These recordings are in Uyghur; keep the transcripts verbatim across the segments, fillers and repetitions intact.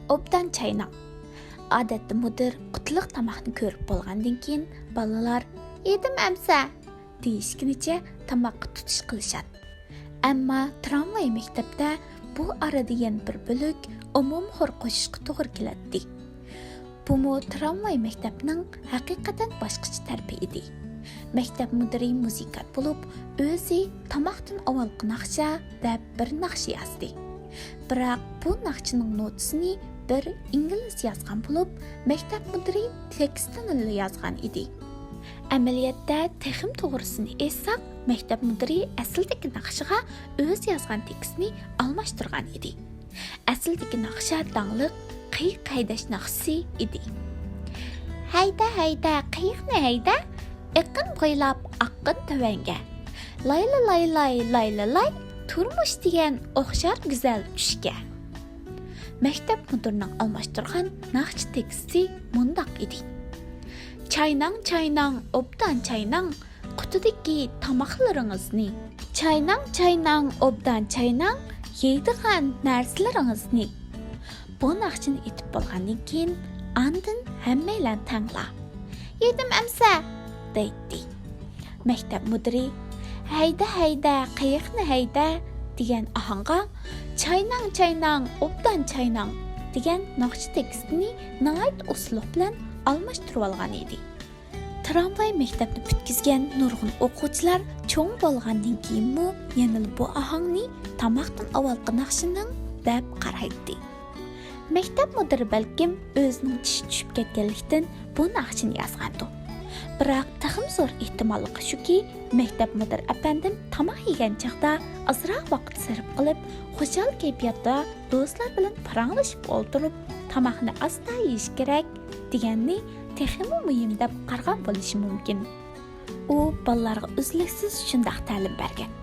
ئوبدان چايناڭ. ئادەتتە مۇدىر قۇتىلىق تاماقنى كۆرۈپ بولغاندىن كېيىن، بالىلار «يېدىم ئەمسە» دېيىشكىنىچە تاماققا تۇتۇش قىلىشاتتى. ئەمما تىرامۋاي مەكتەپتە بۇ ئارىدا يەنە بىر بۆلەك ئومۇمخور قوشۇشقا توغرا كېلەتتى. بۇمۇ تىرامۋاي مەكتەپنىڭ ھەقىقەتەن باشقىچە تەرىپى ئىدى. مەكتەپ مۇدىرى مۇزىكانت بولۇپ، ئۆزى تاماقتىن ئاۋۋالقى ناخشا دەپ بىر ناخشا يازدى. بىراق بۇ ناخشىنىڭ نوتىسىنى بىر ئىنگلىز يازغان بولۇپ، مەكتەپ مۇدىرى تېكىستىنىلا يازغان ئىدى. ئەمەلىيەتتە تېخىمۇ توغرىسىنى ئېيتساق، مەكتەپ مۇدىرى ئەسلىدىكى ناخشىغا ئۆزى يازغان تېكىستنى ئالماشتۇرغان ئىدى. ئەسلىدىكى ناخشا داڭلىق قېيىق ھەيدەش ناخشىسى ئىدى. «ھەيدە، ھەيدە، قېيىقنى ھەيدە، ئېقىن بويلاپ ئاققىن تۆۋەنگە. لايلا لاي لاي، لايلا لاي، تۇرمۇش دېگەن ئوخشار گۈزەل چۈشكە.» مەكتەپ مۇدىرىنىڭ ئالماشتۇرغان ناخشا تېكىستى مۇنداق ئىدى: «چايناڭ، چايناڭ، ئوبدان چايناڭ، قۇتىدىكى تاماقلىرىڭىزنى. چايناڭ، چايناڭ، ئوبدان چايناڭ، يەيدىغان نەرسىلىرىڭىزنى.» بۇ ناخشىنى ئېيتىپ بولغاندىن كېيىن، ئاندىن ھەممەيلەن تەڭلا «يېدىم ئەمسە» دەيتتى. مەكتەپ مۇدىرى «ھەيدە، ھەيدە، قېيىقنى ھەيدە» دېگەن ئاھاڭغا «چايناڭ، چايناڭ، ئوبدان چايناڭ» دېگەن ناخشا تېكىستىنى ناھايىتى ئۇستىلىق بىلەن ئالماشتۇرۇۋالغان ئىدى. تىرامۋاي مەكتەپنى پۈتكۈزگەن نۇرغۇن ئوقۇغۇچىلار چوڭ بولغاندىن كېيىنمۇ يەنىلا بۇ ئاھاڭنى تاماقتىن ئاۋۋالقى ناخشىنىڭ دەپ قارايتتى. مەكتەپ مۇدىرى بەلكىم ئۆزىنىڭ چىشى چۈشۈپ كەتكەنلىكتىن بۇ ناخشىنى يازغاندۇ. بىراق تېخىمۇ زور ئېھتىماللىقى شۇكى، مەكتەپ مۇدىرى ئەپەندىم تاماق يېگەن چاغدا ئازراق ۋاقىت سەرپ قىلىپ، خۇشال كەيپىياتتا دوستلار بىلەن پاراڭلىشىپ ئولتۇرۇپ، تاماقنى ئاستا يېيىش كېرەك دېگەننى تېخىمۇ مۇھىم دەپ قارىغان بولۇشى مۇمكىن. ئۇ بالىلارغا ئۈزلۈكسىز شۇنداق تەلىم بەرگەن.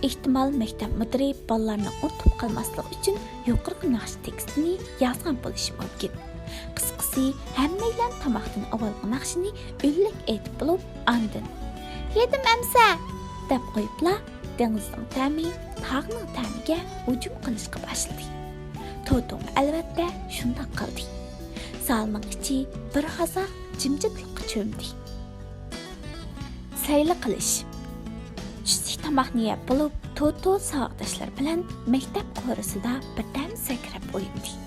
ئېھتىمال، مەكتەپ مۇدىرى بالىلارنىڭ ئۇنتۇپ قالماسلىقى ئۈچۈن يۇقىرىقى ناخشا تېكىستىنى يازغان بولۇشى مۇمكىن. قىسقىسى، ھەممەيلەن تاماقتىن ئاۋۋالقى ناخشىنى ئۈنلۈك ئېيتىپ بولۇپ، ئاندىن «يېدىم ئەمسە» دەپ قويۇپلا، دېڭىزنىڭ تەمى تاغنىڭ تەمىگە ھۇجۇم قىلىشقا باشلىدى. توتومۇ ئەلۋەتتە شۇنداق قىلدى. زالنىڭ ئىچى بىر ھازا جىمجىتلىققا چۆمدى. سەيلە قىلىش. چۈشلۈك تاماقنى يەپ بولۇپ، توتو ساۋاقداشلىرى بىلەن مەكتەپ قورۇسىدا بىردەم سەكرەپ ئوينىدى.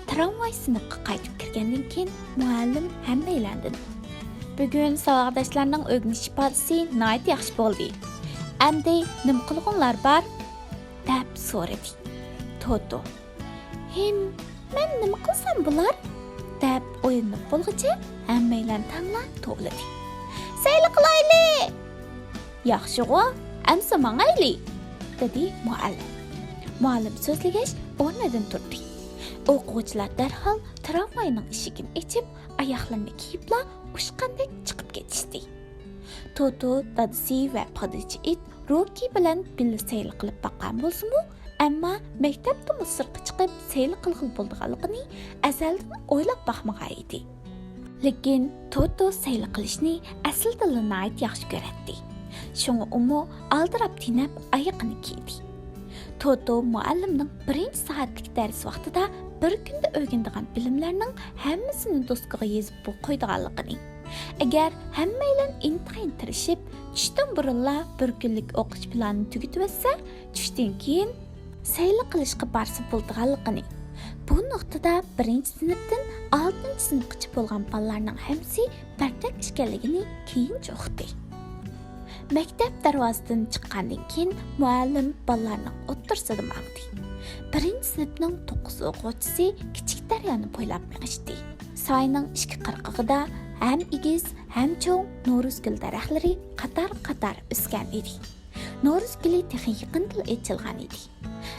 تىرامۋاي سىنىپقا قايتىپ كىرگەندىن كېيىن، مۇئەللىم ھەممەيلەندىن: «بۈگۈن ساۋاقداشلارنىڭ ئۆگىنىش ئىپادىسى ناھايىتى ياخشى بولدى. ئەمدى نېمە قىلغۇڭلار بار؟» دەپ سورىدى. توتو: «ھىم، مەن نېمە قىلسام بولار؟» دەپ ئويلىنىپ بولغۇچە، ھەممەيلەن تەڭلا توۋلىدى. «سەيلە قىلايلى!» «ياخشىغۇ، ئەمسە ماڭايلى!» دېدى مۇئەللىم. مۇئەللىم سۆزلىگەچ، ئورنىدىن تۇردى. ئوقۇغۇچىلار دەرھال تىرامۋاينىڭ ئىشىكىنى ئېچىپ، ئاياغلىرىنى كىيىپلا ئۇچقاندەك چىقىپ كېتىشتى. توتو دادىسى ۋە پادىچى ئىت روكى بىلەن بىللە سەيلە قىلىپ باققان بولسىمۇ، ئەمما مەكتەپتىن سىرتقا چىقىپ سەيلە قىلغىلى بولىدىغانلىقىنى ئەزەلدىن ئويلاپ باقمىغان ئىدى. لېكىن توتو سەيلە قىلىشنى ئەسلىدىنلا ناھايىتى ياخشى كۆرەتتى. شۇڭا ئۇمۇ ئالدىراپ تېنەپ ئايىغىنى كىيدى. توتو مۇئەللىمنىڭ بىرىنچى سائەتلىك دەرس ۋاقتىدا بىر كۈندە ئۆگىنىدىغان بىلىملەرنىڭ ھەممىسىنى دوسكىغا يېزىپ قويىدىغانلىقىنى، ئەگەر ھەممەيلەن ئىنتايىن تىرىشىپ، چۈشتىن بۇرۇنلا بىر كۈنلۈك ئوقۇش پىلانىنى تۈگىتىۋەتسە، چۈشتىن كېيىن سەيلە قىلىشقا بارسا بولىدىغانلىقىنى، بۇ نۇقتىدا بىرىنچى سىنىپتىن ئالتىنچى سىنىپقىچە بولغان بالىلارنىڭ ھەممىسى بىردەك ئىكەنلىكىنى كېيىنچە ئۇقتى. مەكتەپ دەرۋازىسىدىن چىققاندىن كېيىن، مۇئەللىم بالىلارنىڭ ئوتتۇرىسىدا ماڭدى. بىرىنچى سىنىپنىڭ توققۇز ئوقۇغۇچىسى كىچىك دەريانى بويلاپ مېڭىشتى. ساينىڭ ئىككى قىرغىقىدا ھەم ئېگىز، ھەم چوڭ نورۇزگۈل دەرەخلىرى قاتار-قاتار ئۆسكەن ئىدى. نورۇزگۈلى تېخى يېقىندىلا ئېچىلغان ئىدى.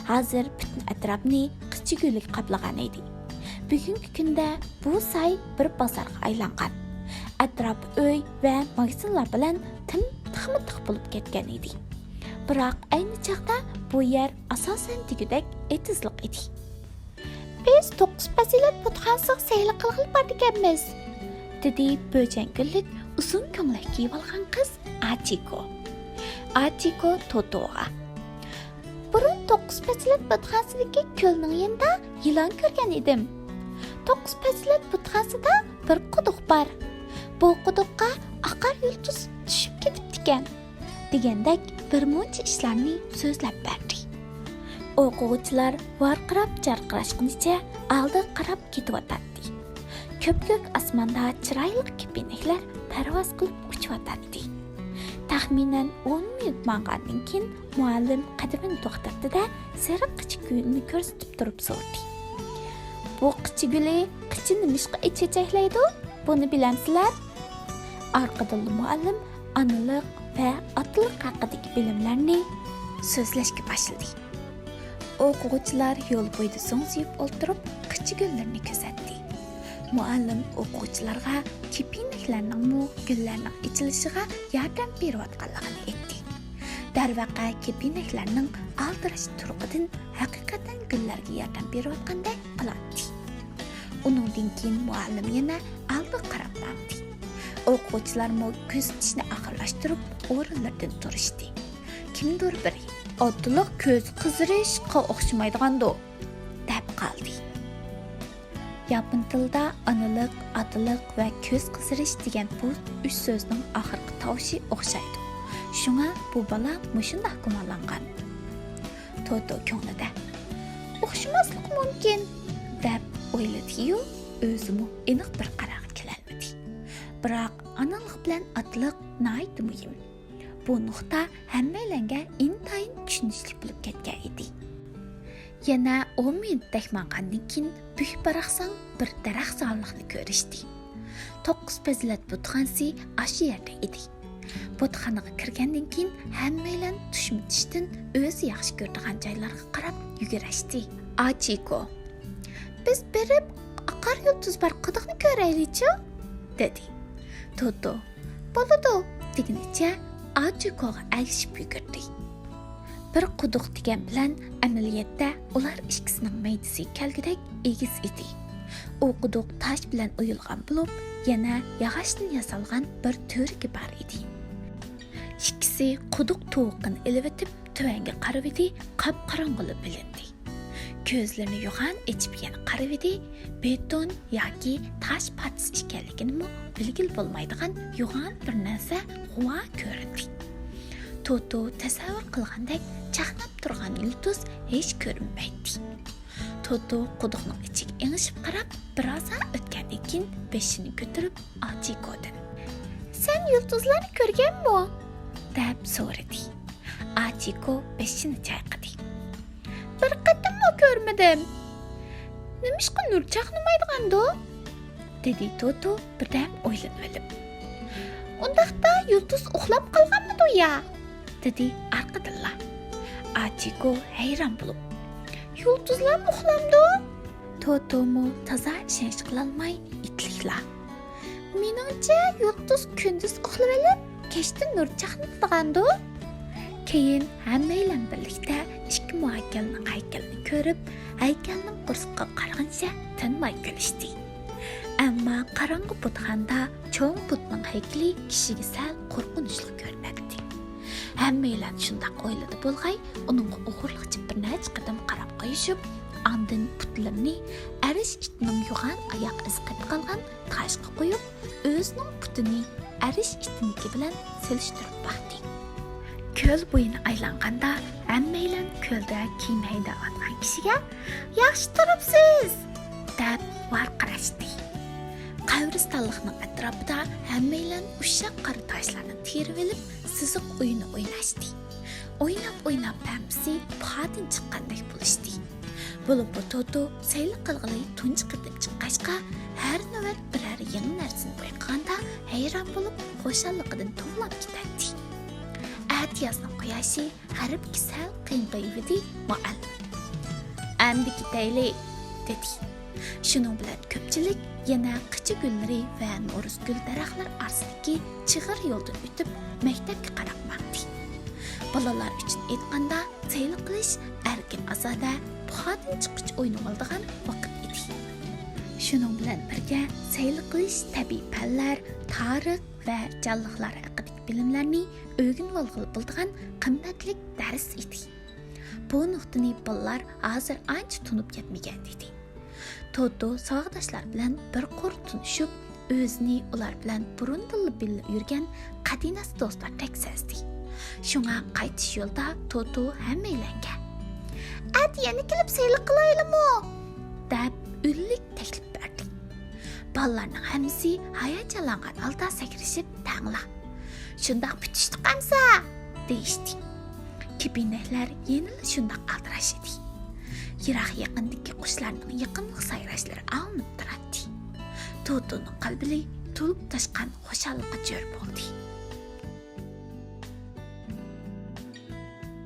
ھازىر پۈتۈن ئەتراپنى قىچا گۈللۈك قاپلىغان ئىدى. بۈگۈنكى كۈندە بۇ ساي بىر بازارغا ئايلانغان. ئەتراپ ئۆي ۋە ماگىزىنلار بىلەن تىم تىخمۇ تىخ بولۇپ كەتكەن ئىدى. بىراق ئەينى چاغدا بۇ يەر ئاساسەن دېگۈدەك ئېتىزلىق ئىدى. «بىز توققۇز پەزىلەت بۇتخانىسىغا سەيلە قىلغىلى بارىدىكەنمىز»، دېدى بۆجەن گۈللۈك ئۇزۇن كۆڭلەك كىيىۋالغان قىز ئاچىكو. ئاچىكو توتوغا: «بۇرۇن توققۇز پەزىلەت بۇتخانىسىدىكى كۆلنىڭ يېنىدا يىلان كۆرگەن ئىدىم. توققۇز پەزىلەت بۇتخانىسىدا بىر قۇدۇق بار. بۇ قۇدۇققا ئاقار يۇلتۇز چۈشۈپ كېتىپتىكەن، دېگەندەك بىر مۇنچە ئىشلارنى سۆزلەپ بەردى. ئوقۇغۇچىلار ۋارقىراپ جارقىراشقىنىچە ئالدىغا قاراپ كېتىۋاتاتتى. كۆپكۆك ئاسماندا چىرايلىق كېپىنەكلەر پەرۋاز قىلىپ ئۇچۇۋاتاتتى. تەخمىنەن ئون مىنۇت ماڭغاندىن كېيىن مۇئەللىم قەدىمىنى توختاتتى-دە، سېرىق قىچا گۈلنى كۆرسىتىپ تۇرۇپ سورىدى: «بۇ قىچا گۈلى قىچا نېمىشقا ئېچىچەكلەيدۇ؟ بۇنى بىلەمسىلەر؟» ئارقىدىنلا مۇئەللىم ئانىلىق ۋە ئاتىلىق ھەققىدىكى بىلىملەرنى سۆزلەشكە باشلىدى. ئوقۇغۇچىلار يول بويىدا زوڭزىيىپ ئولتۇرۇپ، قىچا گۈللىرىنى كۆزەتتى. مۇئەللىم ئوقۇغۇچىلارغا كېپىنەكلەرنىڭمۇ گۈللەرنىڭ ئېچىلىشىغا ياردەم بېرىۋاتقانلىقىنى ئېيتتى. دەرۋەقە، كېپىنەكلەرنىڭ ئالدىراش تۇرقىدىن ھەقىقەتەن گۈللەرگە ياردەم بېرىۋاتقاندەك قىلاتتى. ئۇنىڭدىن كېيىن مۇئەللىم يەنە ئالدىغا قاراپ ماڭدى. ئوقۇغۇچىلارمۇ كۆزىتىشنى ئاخىرلاشتۇرۇپ، ئورۇنلىرىدىن تۇرۇشتى. كىمدۇر بىرى: «ئاتىلىق كۆز قىزىرىشقا ئوخشىمايدىغاندۇ؟» دەپ قالدى. ياپون تىلىدا ئانىلىق، ئاتىلىق ۋە كۆز قىزىرىش دېگەن بۇ ئۈچ سۆزنىڭ ئاخىرقى تاۋۇشى ئوخشايدۇ. شۇڭا بۇ بالا مۇشۇنداق گۇمانلانغان. توتو كۆڭلىدە: «ئوخشىماسلىقى مۇمكىن» دەپ ئويلىدى-يۇ، ئۆزىمۇ ئېنىق بىر قارارغا كېلەلمىدى. بىراق، ئانىلىق بىلەن ئاتىلىق ناھايىتى مۇھىم. بۇ نۇقتا ھەممەيلەنگە ئىنتايىن چۈشىنىشلىك بولۇپ كەتكەن ئىدى. يەنە ئون مىنۇتتەك ماڭغاندىن كېيىن، بۈك-باراقسان بىر دەرەخزارلىقنى كۆرۈشتى. توققۇز پەزىلەت بۇتخانىسى ئاشۇ يەردە ئىدى. بۇتخانىغا كىرگەندىن كېيىن، ھەممەيلەن تۇشمۇتۇشتىن ئۆزى ياخشى كۆرىدىغان جايلارغا قاراپ يۈگۈرۈشتى. ئاچىكو: «بىز بېرىپ، ئاقار يۇلتۇز بار قۇدۇقنى كۆرەيلىچۇ؟» دېدى. توتو «بولىدۇ» دېگىنىچە ئاچىكوغا ئەگىشىپ يۈگۈردى. بىر قۇدۇق دېگەن بىلەن ئەمەلىيەتتە ئۇلار ئىككىسىنىڭ مەيدىسى كەلگۈدەك ئېگىز ئىدى. ئۇ قۇدۇق تاش بىلەن ئويۇلغان بولۇپ، يەنە ياغاچتىن ياسالغان بىر تۈۋرۈكى بار ئىدى. ئىككىسى قۇدۇق تۇۋىقىنى ئېلىۋېتىپ، تۆۋەنگە قارىۋىدى، قاپقاراڭغۇلا بىلىندى. كۆزلىرىنى يوغان ئېچىپ يەنە قارىۋىدى، بېتون ياكى تاش پارچىسى ئىكەنلىكىنىمۇ بىلگىلى بولمايدىغان يوغان بىر نەرسە غۇۋا كۆرۈندى. توتو تەسەۋۋۇر قىلغاندەك چاقناپ تۇرغان يۇلتۇز ھېچ كۆرۈنمەيتتى. توتو قۇدۇقنىڭ ئىچىگە ئېڭىشىپ قاراپ، بىرازا ئۆتكەندىن كېيىن بېشىنى كۆتۈرۈپ ئاچىكودىن: «سەن يۇلتۇزلارنى كۆرگەنمۇ؟» دەپ سورىدى. ئاچىكو بېشىنى چايقىدى. «بىر قېتىممۇ كۆرمىدىم. نېمىشقا نۇر چاقنىمايدىغاندۇ؟» دېدى توتو بىردەم ئويلىنىۋېلىپ. «ئۇنداقتا يۇلتۇز ئۇخلاپ قالغانمىدۇ يا؟» دېدى ئارقىدىنلا. ئاچىكو ھەيران بولۇپ: «يۇلتۇزلارمۇ ئۇخلامدۇ؟» توتومۇ تازا ئىشەنچ قىلالماي ئىتلىكلا: «مېنىڭچە، يۇلتۇز كۈندۈز ئۇخلىۋېلىپ، كەچتە نۇر چاقنىتىدىغاندۇ؟» كېيىن ھەممەيلەن بىرلىكتە ئىككى مۇھاكەلنىڭ ھەيكىلىنى كۆرۈپ، ھەيكەلنىڭ قورسىقىغا قارىغىنىچە تىنماي كۈلۈشتى. ئەمما قاراڭغۇ بۇتخانىدا چوڭ بۇتنىڭ ھەيكىلى كىشىگە سەل قورقۇنچلۇق كۆرۈنەتتى. ھەممەيلەن شۇنداق ئويلىدى بولغاي، ئۇنىڭغا ئوغرىلىقچە بىر نەچچە قېتىم قاراپ قويۇشۇپ، ئاندىن پۇتلىرىنى ئەرش ئىتىنىڭ يوغان ئاياق ئىزى قېتىپ قالغان تاشقا قويۇپ، ئۆزىنىڭ پۇتىنى ئەرش ئىتىنىڭكى بىلەن سېلىشتۇرۇپ باقتى. كۆل بويىنى ئايلانغاندا، ھەممەيلەن كۆلدە كېمە ھەيدەۋاتقان كىشىگە «ياخشى تۇرۇپسىز!» دەپ ۋارقىراشتى. قەبرىستانلىقنىڭ ئەتراپىدا ھەممەيلەن ئۇششاق قارا تاشلارنى تېرىۋېلىپ، سىزىق ئويۇنى ئويناشتى. ئويناپ-ئويناپ ھەممىسى پۇخادىن چىققاندەك بولۇشتى. بولۇپمۇ توتو سەيلە قىلغىلى تۇنجى قېتىم چىققاچقا، ھەر نۆۋەت بىرەر يېڭى نەرسىنى بايقىغاندا ھەيران بولۇپ، خۇشاللىقىدىن توۋلاپ كېتەتتى. ئەتىيازنىڭ قۇياشى غەربكە سەل قىينىغىيىۋىدى مۇئەللىم. «ئەمدى كېتەيلى» دېدى. شۇنىڭ بىلەن كۆپچىلىك يەنە قىچا گۈللىرى ۋە نورۇز گۈل دەرەخلىرى ئارىسىدىكى چىغىر يولدىن ئۆتۈپ، مەكتەپكە قاراپ ماڭدى. بالىلار ئۈچۈن ئېيتقاندا، سەيلە قىلىش ئەركىن-ئازادە، پۇخادىن چىققۇچە ئوينىۋالىدىغان ۋاقىت ئىدى. شۇنىڭ بىلەن بىرگە، سەيلە قىلىش تەبىئىي پەنلەر، تارىخ ۋە جانلىقلار ھەققىدىكى بىلىملەرنى ئۆگىنىۋالغىلى بولىدىغان قىممەتلىك دەرس ئىدى. بۇ نۇقتىنى بالىلار ھازىر ئانچە تونۇپ يەتمىگەن ئىدى. توتو ساۋاقداشلار بىلەن بىر قۇر تونۇشۇپ، ئۆزىنى ئۇلار بىلەن بۇرۇندىنلا بىللە يۈرگەن قەدىناس دوستلاردەك سەزدى. شۇڭا قايتىش يولىدا توتو ھەممەيلەنگە، «ئەتە يەنە كېلىپ سەيلە قىلايلىمۇ؟» دەپ ئۈنلۈك تەكلىپ بەردى. بالىلارنىڭ ھەممىسى ھاياجانلانغان ھالدا سەكرىشىپ، تەڭلا، «شۇنداق پۈتۈشتۇق ئەمسە!» دېيىشتى. كېپىنەكلەر يەنىلا شۇنداق ئالدىراش ئىدى. يىراق يېقىندىكى قۇشلارنىڭ يېقىملىق سايراشلىرى ئاڭلىنىپ تۇراتتى. توتونىڭ قەلبى تولۇپ تاشقان خۇشاللىققا جۆر بولدى.